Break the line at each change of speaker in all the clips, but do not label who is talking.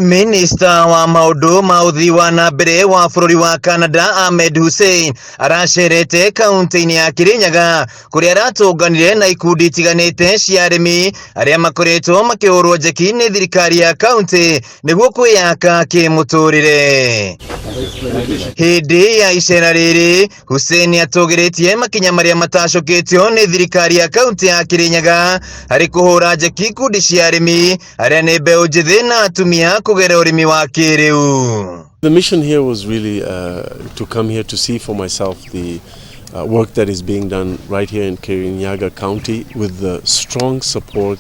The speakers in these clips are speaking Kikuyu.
Minista wa maũndũ ma ũthii wa na mbere wa bũrũri wa Canada Ahmed Hussein aracerete kaunti-inĩ ya Kirinyaga kũrĩa aratũnganire na ikundi itiganĩte cia arĩmi arĩa makoretwo makĩhũrwo njeki nĩ thirikari ya kaunti nĩguo kwĩyaka kĩmũtũrĩre. Hĩndĩ ya icera rĩrĩ Hussein atũgĩrĩtie makinya marĩa matacũkĩtio nĩ thirikari ya kaunti ya Kirinyaga harĩ kũhũra njeki ikundi cia arĩmi arĩa nĩ mbeũ njĩthĩ na atumia kũgerera ũrĩmi wa kĩrĩu.
The mission here was really to come here to see for myself the work that is being done right here in Kirinyaga County with the strong support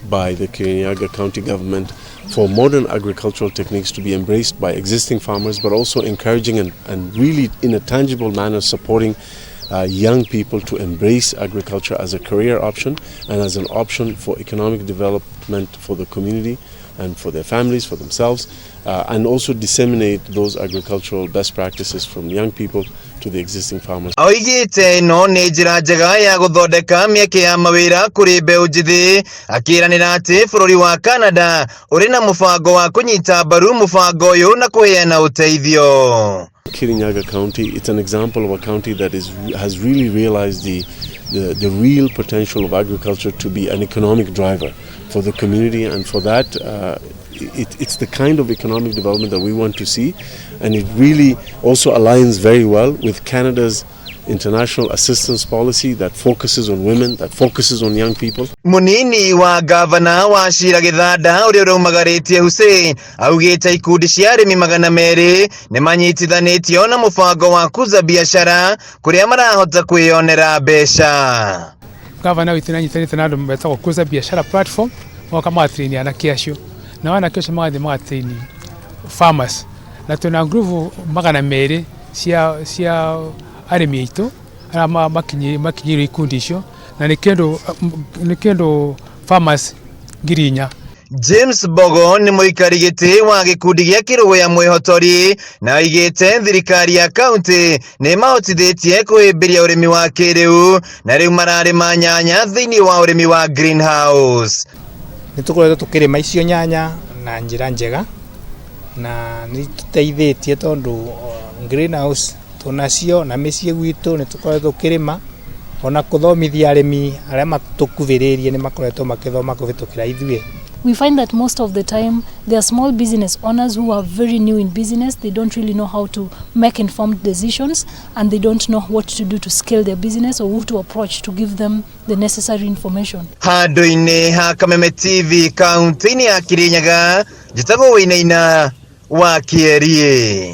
by the Kirinyaga County government for modern agricultural techniques to be embraced by existing farmers, but also encouraging and really in a tangible manner supporting young people to embrace agriculture as a career option and as an option for economic development for the community and for their families, for themselves, and also disseminate those agricultural best practices from young people to the existing farmers.
Oigĩte ĩno nĩ njĩra njega ya gũthondeka mĩeke ya mawĩra kũrĩ mbeũ njĩthĩ, akĩranĩra atĩ bũrũri wa Canada ũrĩ na mũbango wa kũnyita mbaru mũbango ũyũ na kũheana ũteithio.
Kirinyaga County, it's an example of a county that has really realized the real potential of agriculture to be an economic driver for the community, and for that, it's the kind of economic development that we want to see, and it really also aligns very well with Canada's international assistance policy that focuses on women, that focuses on young people.
Munini wa gavana Wachira Gĩthanda ũrĩa ũraumagarĩtie Hussein augĩte ikundi cia arĩmi 200 nĩ manyitithanĩtio na mũbango wa kuza biashara kũrĩa marahota kwĩyonera mbeca.
Gavana witũ nĩanyitanĩte na andũ metagwo Kuza Biashara Platform, moka magatrain anake acio, na anake acio magathiĩ magatrain farmers, na twĩna ngurubu 200 cia arĩmi aitũ arĩa makinyĩirwo ikundi icio, na nĩ kĩndũ farmers 4,000.
James Mbogo nĩ mũikari gĩtĩ wa gĩkundi gĩa Kĩrũgũya Mwĩhotori na oigĩte thirikari ya kaunti nĩ ĩmahotithĩtie kũhĩmbĩria ũrĩmi wa kĩrĩu na rĩu mararĩma nyanya thĩinĩ wa ũrĩmi wa greenhouse.
Nĩ tũkoretwo tũkĩrĩma icio nyanya na njĩra njega na nĩ tũteithĩtie tondũ greenhouse tũnacio na mĩciĩ gwitũ nĩ tũkoretwo tũkĩrĩma, ona kũthomithia arĩmi arĩa matũkuhĩrĩirie nĩ makoretwo makĩthoma kũhĩtũkĩra ithuĩ.
We find that most of the time there are small business owners who are very new in business. They don't really know how to make informed decisions, and they don't know what to do to scale their business or who to approach to give them the necessary information.
Handũ-inĩ ha Kameme TV kaunti-inĩ ya Kirinyaga, njĩtagwo Wainaina wa Kĩeriĩ.